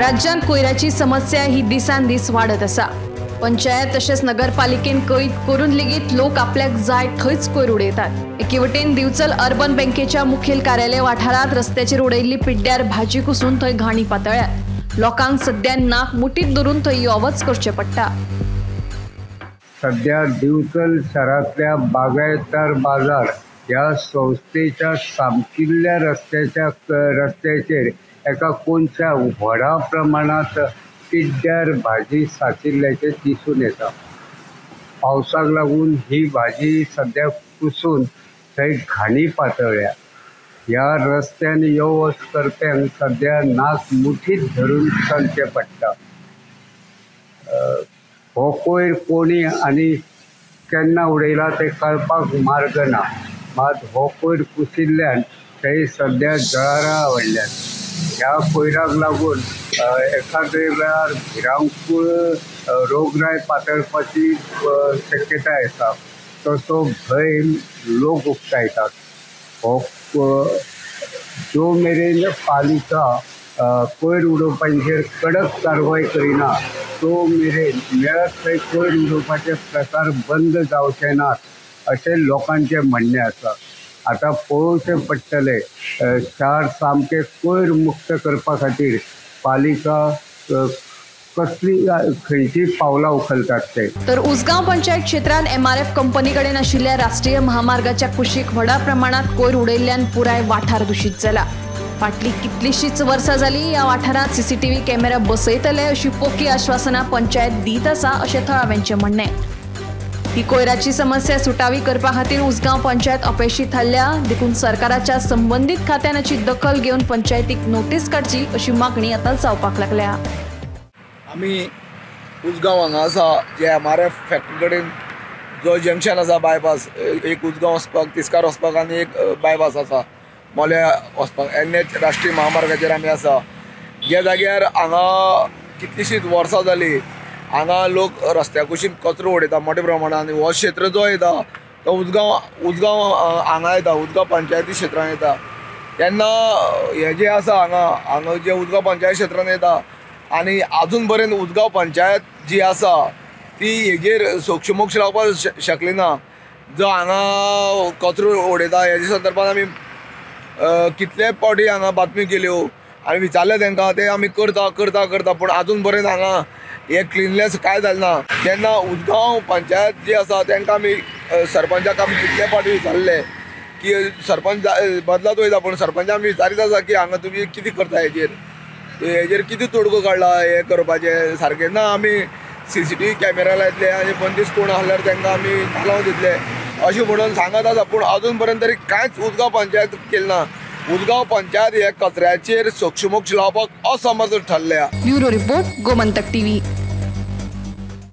राज्यांत कोयराची समस्या ही दिसान दीस वाडत आसा. पंचायत तशेंच नगरपालिकेन कळीत करून लेगीत लोक आपल्याक जाय थंयच कोयर उडयतात. एके वटेन दिवचल अर्बन बँकेच्या मुखेल कार्यालय वाठारांत रस्त्याचेर उडयल्ली पिड्ड्यार भाजी कुसून थंय घाणी पातळ्यात. लोकांक सद्या नाक मुठीत धरून थंय यो वच करचें पडटा. सध्या दिवचल शारांतल्या बागायतदार बाजार ह्या संस्थेच्या सामकिल्ल्या रस्त्याचेर एका कोनशा व्हडा प्रमाणांत पिड्ड्यार भाजी सांचिल्ल्याचें दिसून येता. पावसाक लागून ही भाजी सद्या कुसून थंय घाणी पातळ्ळ्या. ह्या रस्त्यान यो वच करप्यांक सद्या नाक मुठीत धरून चलचें पडटा. हो कोयर कोणी आनी केन्ना उडयला तें कळपाक मार्ग ना. मात हो कोयर कुशिल्ल्यान थंय सद्या जळारां वाडल्यात. ह्या कोयराक लागून एखाद्या वेळार भिरांकूळ रोगराय पातळपाची शक्यताय आसा, तसो भंय लोक उक्तायतात. हो जो मेरेन पालिका कोयर उडोवपाचेर कडक कारवाय करिना तो मेरेन मेळत थंय कोयर उडोवपाचे प्रकार बंद जावचे नात अशें लोकांचें म्हणणें आसा. आतां पळोवचें पडटलें शार सामकें कोयर मुक्त करपा खातीर पालिका कसली खंयची पावलां उखलतात ते. तर उसगांव पंचायत क्षेत्रांत एमआरएफ कंपनी कडेन आशिल्ल्या राष्ट्रीय महामार्गाच्या कुशीक व्हडा प्रमाणात कोयर उडयल्ल्यान पुराय वाठार दुशीत जाला. फाटली कितलीशीच वर्सां जाली ह्या वाठारांत सीसीटीव्ही कॅमेरा बसयतले अशी पोकी आश्वासनां पंचायत दीत आसा अशें थळाव्यांचें म्हणणें. ही कोयराची समस्या सुटावी करपा खातीर उसगांव पंचायत अपेशी थारल्या देखून सरकाराच्या संबंदीत खात्यान हाची दखल घेवन पंचायतीक नोटीस काडची अशी मागणी आतां जावपाक लागल्या. आमी उसगांव हांगा आसा जे एमआरएफ फॅक्टरी कडेन जो जंक्शन आसा बायपास, एक उसगांव वचपाक तिस्कार वचपाक आनी एक बायपास आसा मोल्या वचपाक, एनएच राष्ट्रीय महामार्गाचेर आमी आसा. ज्या जाग्यार हांगा कितलीशींच वर्सां जाली हांगा लोक रस्त्या कुशीन कचरो उडयता मोठ्या प्रमाणान आनी हो क्षेत्र जो येता तो उसगांव उसगांव हांगा येता, उसगांव पंचायती क्षेत्रान येता. तेन्ना हें जें आसा हांगा हांगा जें उसगांव पंचायत क्षेत्रान येता आनी आजून पर्यंत उसगांव पंचायत जी आसा ती हेजेर सोक्षमोक्ष लावपाक शकली ना. जो हांगा कचरो उडयता हेजे संदर्भात आमी कितले फावटी हांगा बातमी केल्यो आनी विचारलें तांकां, ते आमी करता करता करता पूण आजून पर्यंत हांगा हें क्लिननेस कांय जालें ना. तेन्ना उसगांव पंचायत जी आसा तांकां आमी सरपंचाक आमी कितले फावटी विचारलें की सरपंच बदलात वयता पूण सरपंचाक आमी विचारीत आसा की हांगा तुमी कितें करता हेजेर हेजेर कितें तोडगो काडला हें करपाचें सारकें ना. आमी सीसीटीव्ही कॅमेरा लायतले आनी बंदिस्त कोण आसल्यार तांकां आमी तालांव दितले अशें म्हणून सांगत आसा पूण अजून पर्यंत तरी कांयच उसगांव पंचायत केलें ना. उसगांव पंचायत हे कचऱ्याचेर सोक्षमोक्ष लावपाक असमर्थ ठरल्या. Bureau report, Gomantak TV.